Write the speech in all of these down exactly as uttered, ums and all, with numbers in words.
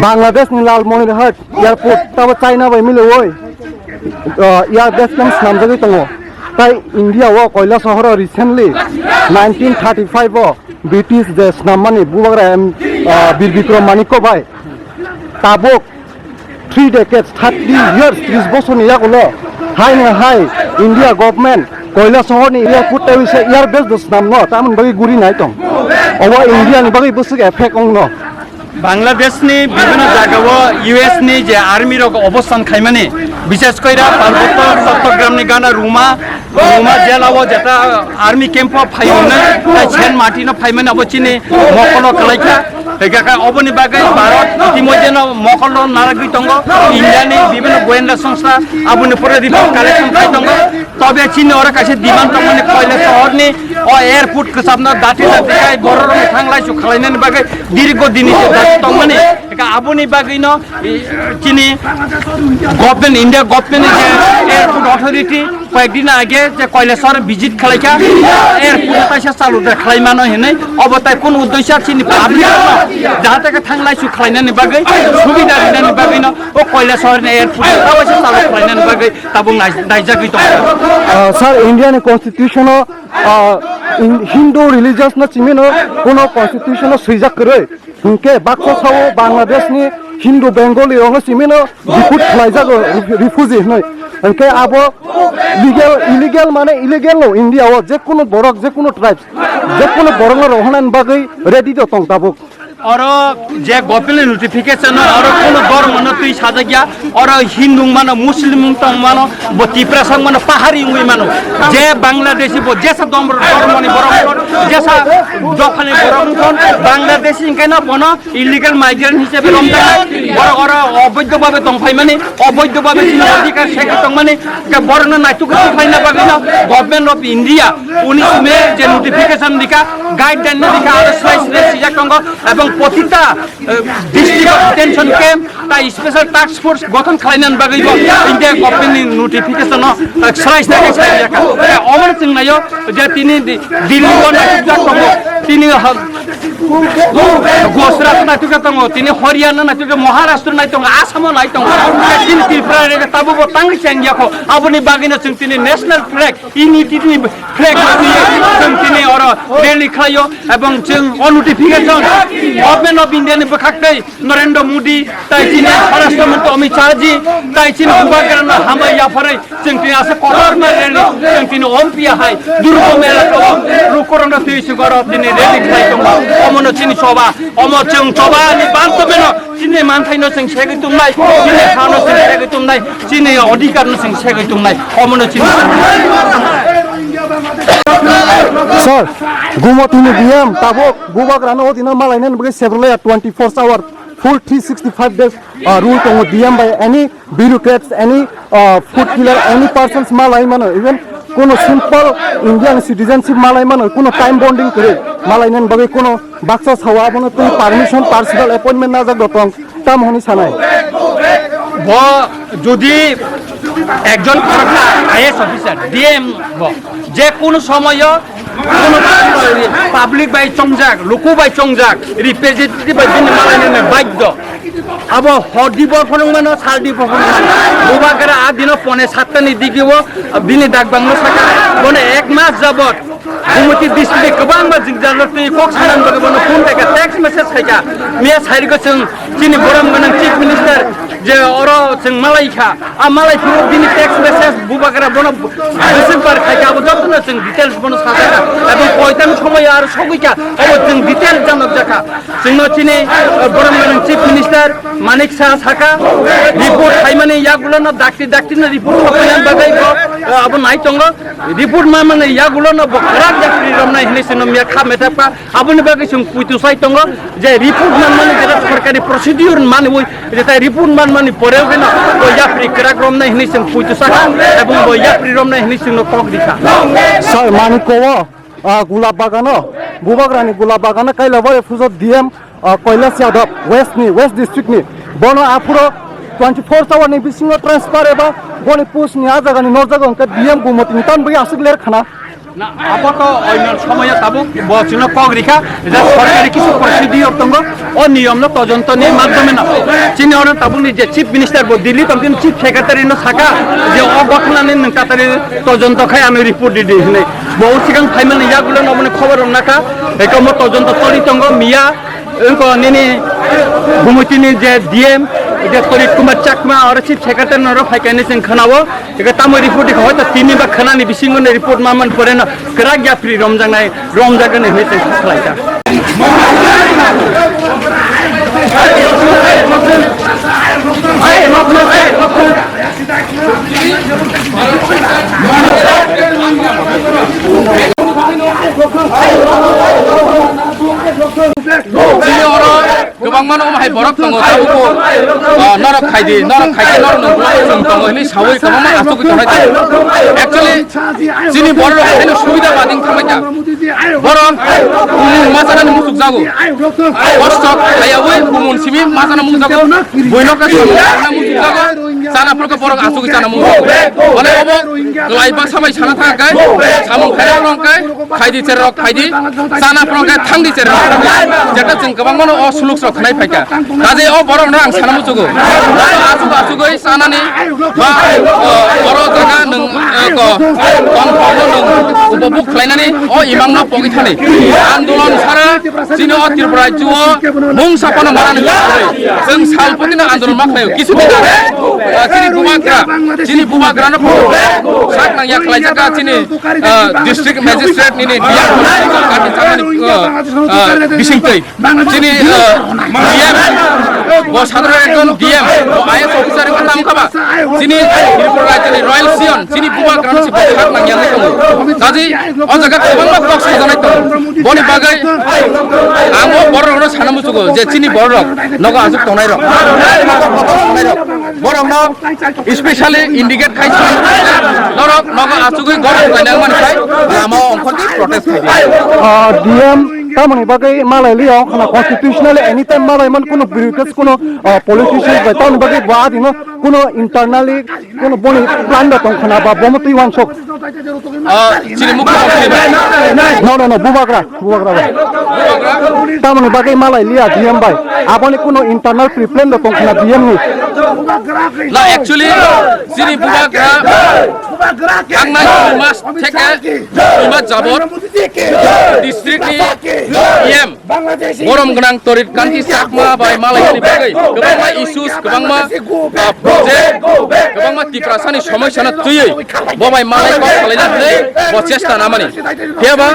Bangladesh ni Lalmonirhat airport tabo China bai milewoi, ah, air base camp swnamjagwi tongo. Tai India o Koilasohor o recently nineteen thirty-five o British je swnammani bubagra em, ah, Bir Bikrom Manikya bai tabuk three decades, thirty years, tris bosorni yagulo haino hai India government Koilasohorni airport tei se air base do swnamno tamoni bagwi guri nai tong. Obo India ni bagwi bwswk effect ongno. Bangladeshni bibhinno jagao U S ni je army rok obostan khaimani, bises koira Parbotto Chottogramni gana Ruma, Ruma jelao jeta army camp o phaiwi hwnwi, tai Saint Martin o phaimani abo chini mokolo kwlaikha. Hwnkhe kha oboni bagwi Bharat itimodhyeno mokolo naragwi tongo, India ni bibhinno goyenda songstha aboni pore report collection khai tongo. Tobe chini oro kaisa demand tongmani, Koilasohorni o airport kwchapna dati dati khai bororokni thanglai su khwlainani bagwi dirgo dini se dati tongmani. Eka aboni bagwino, i, chini government, India government ni je airport authority koyekdin age je Koilasohor visit khwlaikha, airport taisa chalu da khwlaimano hinwi, obo tai kunu uddesya chini public no jahate khe thanglai su khwlainani bagwi, subida rinani bagwino o Koilasohorni airport taisa chalu khwlainani bagwi tabuk nai-, naijagwi tongo. Ah, sir, India ni constitution o, ah, in-, Hindu religious no chimino kuno constitution o swijak kwrwi. Hinkhe baksa sao Bangladesh ni Hindu Bengali rok no chimino deport khlaijago, refu-, refugee hinwi. Hinkhe abo legal, illegal mane illegal no India o je kuno borok, je kuno tribes, je kuno borok no rohornani bagwi ready do tong tabuk. Oro je government notification o oro kuno dhormo no twi sajak ya, oro Hindu wng mano, Muslim wng tong mano, bo Tiprasa wng mano, Pahari wngwi mano. Je Bangladeshi bo jesa dom-, dhormo ni borok wng thon, jesa dopha ni borok wng thon, Bangladeshi wngkhe no bono illegal migrant hisabe romjaknai, borok oro oboidho bhabe tongphaimani, oboidho bhabe chini odhikar segwi tongmani, khe borokno naituk khlaina bagwino Government of India, uni simi je notification rikha, guideline rikha, aro slai slai sijak tongo, ebong protita, eh, district of detention camp, tai special task force gothon khlainani bagwi bo India government ni notification no, eh, slai slai khe sai rikha. Eh, omo chwng naio je tini di-, Delhi o naitukjak tongo, tini ha-, Gujarat naitukjak tongo, tini Haryana naitukjak, Maharashtra nai tongo, Assam o nai tongo, tini Tripura rega tabuk bo tangwi cheng yakho, aboni bagwino chwng tini national flag, unity ni flag rogwi chwng tini oro rally khlaio, ebong chwng o notification Government of India ni bwkhak tei Narendra Modi, tai chini Swarashtra Mantri Amit Shah ji, tai chini Bubagrano hambai yapharwi chwng tini asa kotor ma rally chwng tini ompia hai Durga Mela tongo, lukurokno twi sugaro tini rally khlai tongo. Omono chini choba, omo chwng choba ni bantobeno chini manthaino chwng segwi tumnai, chini hano chwng segwi tumnai, chini odhikarno chwng segwi tumnai. Omono chini Sir, Gumotini D M tabuk Bubagrano odino malainani bagwi sebrolaya twenty-four hour full three sixty-five days, uh, rule tongo D M by any bureaucrats, any, uh, food killer, any persons malai mano, even kuno simple Indian citizenship malai mano, kuno time bonding kwrwi malainani bagwi kuno baksa sawa abono twi permission, personal appointment najak rok tong, tamo hwnwi sanai. Bo jodi ekjon I A S officer, D M bo, je kuno somoyo kuno public bai chongjak, luku bai chongjak, representative bai bini malainani badhyo. Abo hor di bor phunuk mano, sal di bor phunuk mano. Bubagra a dino pone satta ni digi o bini dagbang no saka. Bono ek mas jabot Gumoti district kwbangma jwngjal rok twi kok sanani bagwi bono phone khaika, text message khaika. Miya sairgo chwng chini borom gwnang Chief Minister je oro chwng malai kha. A malai phuru bini text message Bubagra bono bwswk bar khaika, abo jotono chwng details bono sajaka. Ebong koitang somoyo aro sogwi kha, abo chwng details janok jakha. Chwngno chini, eh, borom gwnang Chief Minister Manik Saha saka, report khaimani yagulono dakti dakti no report khaimani bagwi bo, eh, abo nai tongo. Report manmani yagulono bo kwrak yapri romnai hinwi chwngno miya kha methapkha. Aboni bagwi chwng puitu sai tongo je report manmani jeta sorkari procedure manwi, jeta report manmani poreo geno bo yapri kwrak romnai hinwi chwng puitu saka ebong bo yapri romnai hinwi chwngno kok rikha. Sir, Manik Kowo, ah, Gulab Bagano, Bubagrani Gulab Bagano Kailabari Pujo D M, ah, Kailash Yadav, West ni, West District ni. Bono aphuro twenty-four hour ni bisingo transfer eba boni post ni a jaga ni norjago hwnkhe D M Gumoti ni tan bagwi aswk ler khana. Na, abo to oino somoyo tabuk bo chwngno kok rikha, je sorkari kisu procedure tongo, o niyomno todonto ni madhyome no. Chini oro tabukni je Chief Minister bo Delhi tongkhe Chief Secretary no saka je o gothnani nwng tatari todonto khai ano report ridi hinwi. Bo o sikang phaimani yagulo no oboni khobor rok nakha, eko mo todonto choli tongo miya, wngko nini Gumutini je D M je Torit Kumar Chakma oro Chief Secretary no oro phaikani chwng khwnao. Eka tamo report ikha hoito tini ba khwnani bisingo ni report maman pore no kwrak yapri romjaknai, romjakgani hinwi chwng khlaijak. Chini oro kwbangma no omo hai borok tongo, tabuk bo, ah, norok khai di, norok khai khe norok no chwng tongo hinwi sawi kwbangma achugwi tongnai tongo. Actually, chini borok rok haino subida bading thangbai kha. Borok bumung ma chanani muchuk jago. Kosto khayawi bumung simi ma chana muchuk jago. Buino khe samung chana muchuk jago. Chana phuru khe borok achugwi chana muchuk jago. Bole obo kwlai bwsa bai sana thang khe samung khairok rok khe Phaidi cherok, phaidi. Chana phano khe thangdi cherok. Jeta chwng kwbangmano o suluk rok khnai phaikha. Kaje o borok no ang sana muchugo. Asuk asugoi chanani ba, o, oro jaga nwng, eh, ko, tong tongno nwng upobhog khlainani o imang no pogwi thani. Andolon sara chini o Tripura rajyo o mungsa phano mana nang. Chwng salpotino andolon ma khlaio. Kisu din age, eh, chini bubagra, chini bubagra no sak nang ya khlaijak chini ah, district magistrate nini D M kati chamani, ah, ah, bisingtwi. Chini, ah, D M, bo sadharon ekjon D M, bo I A S officer wngkha tamo kha ba? Chini Tripura rajyoni Royal Siyong, chini bubagrano se bo sak nang ya tongo. Kaji o jaga kwbangma kok sajanai tongo. Boni bagwi ang o borok rokno sana muchugo je chini borok rok nogo asuk tongnai rok. Borok no Specially indicate khai norok nogo achugwi gor thumnaina mani khai lama ongkhordi protest khai. Ah, D M tamoni bagwi malai liya ongkhana constitutionally anytime malai man kuno briefcase kuno, ah, politicians bai tamoni bagwi ba adino kuno internally kuno boni plan da tongkhana ba bomo twi wansok. Ah, chini mukhyamantri bai. No, no, no, bubagra. Bubagra bai. Tamoni bagwi malai liya D M bai. Aboni kuno internal pre-plan do tongkhana D M ni. Na, actually, chini bubagra thangnai dui mas theke dui mas jabot district ni D M borom gwnang Torit Kanti Chakma bai malai ni bagwi kwbangma issues, kwbangma, ah, project, kwbangma Tiprasani somosya no twiwi bo bai malai kok khlaina hwnwi bo chesta namani. Phiya ba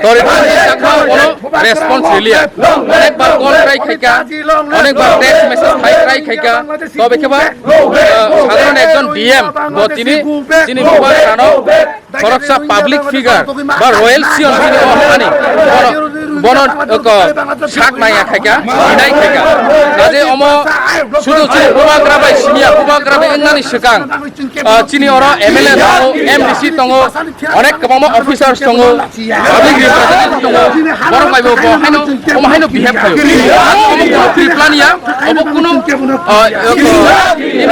Torit Kanti Chakma bono response riliya. Onekbar call try khaika, onekbar text message try, try khaika. Tobe khe ba, ah, sadharon ekjon D M bo tini, tini bubagrano khoroksa public figure ba Royal Siyong bini o hani bono, bono, ko, sak naya khaika, hinai khaika. Kaje omo sudu chini bubagra bai siniya, bubagra bai wngnani swkang, ah, chini oro M L A tongo, M D C tongo, onek kwbangma officers tongo, public representative tongo, borok bai bo, bo haino, omo haino behave khaio. Omo kuno pre-plan ya, obo kuno, ah, nini,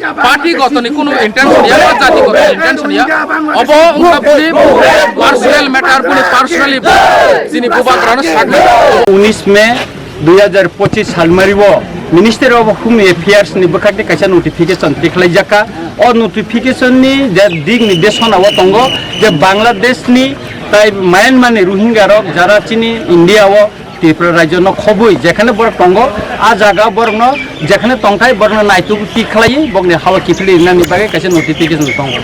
ah, party gotoni kuno intention ya, ba jati gotoni intention ya. Obo wngkha bini personal matter, bini personally chini bubagrano saknai. উনিশ মে দুই হাজার পঁচিশ salmari o Ministry of Home Affairs ni bwkhakni kaisa notification tikhlaijakha. O notification ni je dik nirdeshona o tongo je Bangladesh ni tai Myanmar ni Rohingya rok jara chini India o Tripura rajyo no khobwi jekhane borok tongo, a jaga borok no jekhane tongthai borok no naituk tik khlaiwi bokni hao kiphilwi rinani bagwi kaisa notification tongo.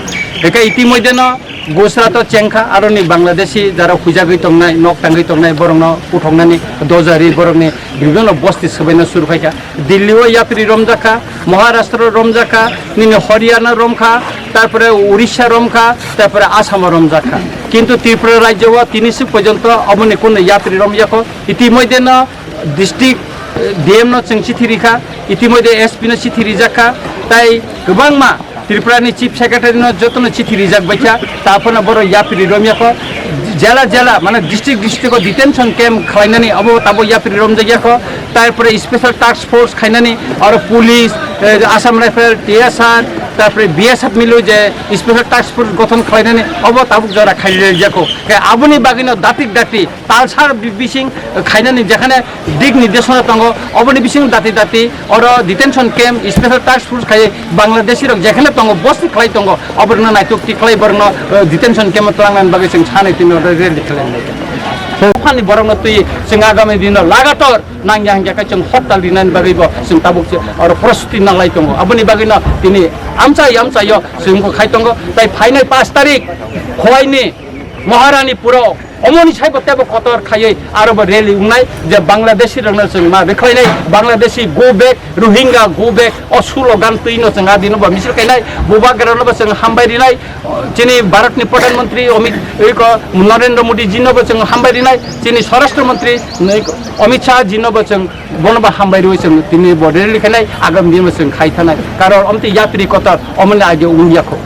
Eke itimodhye no Gujarat o chengkha, aroni Bangladeshi jara huijagwi tongnai, nok tangwi tongnai, borokno puthoknani dojari, borokni bibhinno bosti swbaina suru phaikha. Delhi o yapri romjakha, Maharashtra romjakha, nini Haryana romkha, tarpore Orissa romkha, tarpore Assam romjakha. Kintu Tripura rajyo o tini swk porjonto aboni kuno yapri romyakho. Itimodhye no district, eh, D M no chwng chithi rikha, itimodhye S P no chithi rijakha, tai kwbangma Tripura ni Chief Secretary no jotono chithi rijak baikha, ta phano borok yapri romyakho, jela jela, mane district district o detention camp khlainani abo tabo yapri romjakyakho, tarpore special task force khainani, aro police, Eh, Assam Rifle, T S R, tarpore B S F milo je special task force gothon khlainani obo tabuk jora khaijak jako. Khe aboni bagwino datik dati talsar bi-, bising khainani jekhane dik nirdeshona tongo, oboni bising dati dati oro detention camp, special task force khai Bangladeshi rok jekhane tongo, bosti khlai tongo, oborno naituk ti khlai borno, eh, detention camp o tlangnani bagwi chwng sanai tini oro rally khlainai. Buphani borokno twi chwng agami dino lagator nangya hingya khe chwng hortal rinani bagwi bo chwng tabuk se oro prostuti nanglai tongo. Aboni bagwino tini amchai amchaio chwng bo khai tongo. Tai phainai pash tarik Khowaini Maharani puro omoni saibo tebo kotor khaiwi aro bo rally wngnai je Bangladeshi rokno chwng ma rwkhlainai, Bangladeshi go back, Rohingya go back, o sulo gan twi no chwng adino bo misil kainai, bubagra no bo chwng hambai rinai, chini Bharat ni Pradhan Mantri Amit, iko Narendra Modi ji no bo chwng hambai rinai, chini Swarashtra Mantri Amit Shah ji no bo chwng bono bo hambai rwi chwng tini bo rally khainai, agam din bo chwng khai thanai, karon omte yatri kotor omoni age wngya kho.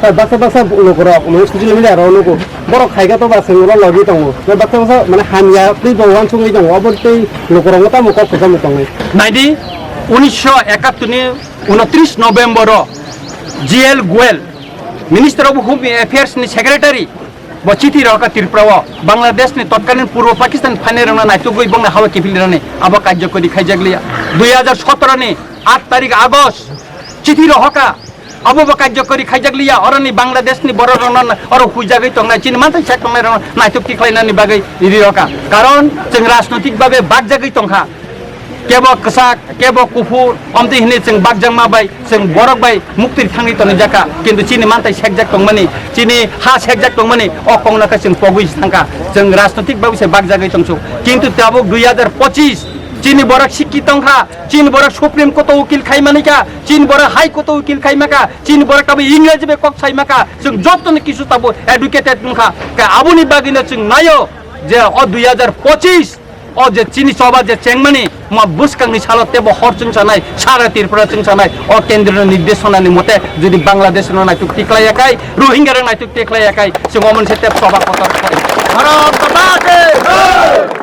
Baksa baksa lokorok mane social media rok nugo. Borok khaika to ba chwng oro logi tongo. Baksa baksa mane hamya twi bo uansugwi tongo. Obo tei lokorok tamo kok kwchangma tongnai. Naidi, unisho ekattor ni unotris November o G L Goel, Minister of Home Affairs ni Secretary, bo chithi rohorkha Tripura o, Bangladesh ni totkalin Purbo Pakistan phainai rokno naitugwi bongni hawa kiphilirani abo karjokori khaijakliya. Dui hajar sotoro ni aat tarik August chithi rohorkha. Abo bo karjokori khaijak liya, oroni Bangladesh ni borok rokno oro huijagwi tongnai, chini manthai sek tongnai rokno naituk tikhlainani bagwi ri roka. Karon chwng rajnotik bagwi bakjagwi tongkha. Kebo kwchak, kebo kuphur, omtwi hwnwi chwng bakjakma bai, chwng borok bai muktwi thangwi tonwi jakha. Kintu chini manthai sekjak tongmani, chini ha sekjak tongmani, o kokno khe chwng pogwi thangkha. Chwng rajnotik bagwi se bakjagwi tongsuk. Kintu tabuk dui hajar pochis, chini borok sikki tongkha, chini borok Supreme Court o ukil khaimani kha, chini borok High Court o ukil khaima kha, chini borok tabo Ingreji bai kok saima kha, chwng joto ni kisu tabo educated wngkha. Khe aboni bagwino chwng naio je o dui hajar pochis o je chini choba je chengmani ma bwskangni salo tebo hor chwngsanai, sara Tripura chwngsanai, o kendro ni nirdeshona ni mote jodi Bangladesh no naituk tiklaiya kai, Rohingya rok naituk tiklaiya kai, chwng omonse teb choba kotor khai. Bharat Mata ki!